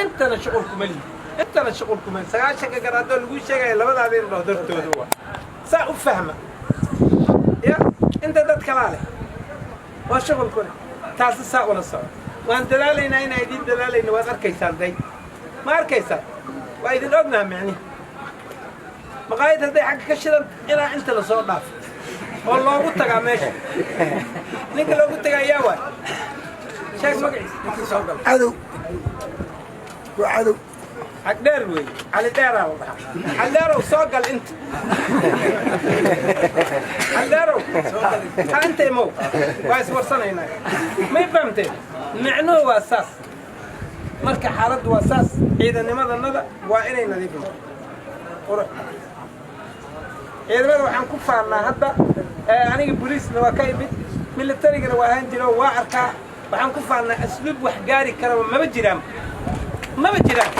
Intana shuqul kuma lihi, intana shuqul kuma lihi. 90-ka garaadoo lagu sheegaya labadaada indhood dartooda waa saa u fahma ya. Inta dad kalaa leh waa shuqul ku leh, taasi saa ula soco. Waan dadaalaynaa, inaan idin dadaalayna waad arkaysaan. Day, ma arkaysaan? Waa idin ognaha. Micnihi maqaayad hadday xagga ka shidan ilaa inta lasoo dhaafo oo loogu tagaa meesha, ninka loogu tagaa yaa waay? Sheeg magaciisa ninkii soo gala. Cadow waa cadow. Cagdheer wey, Cali Dheeraa la dhahaa. Cali Dheerow, soo gal inta. Cali Dheerow, ha inta imow, waa iswarsanaynaa. May fahamteen? Micnuhu waa saas. Marka xaaladdu waa saas. Ciidanimadanada waa inay nadiif noqoto, qurux. Ciidamada waxaan ku faannaa hadda, aniga boliisna waa ka imid, militarigana waa ahaan jiro, waa arkaa. Waxaan ku faannaa asluub wax gaari karaba maba jiraan, maba jiraan.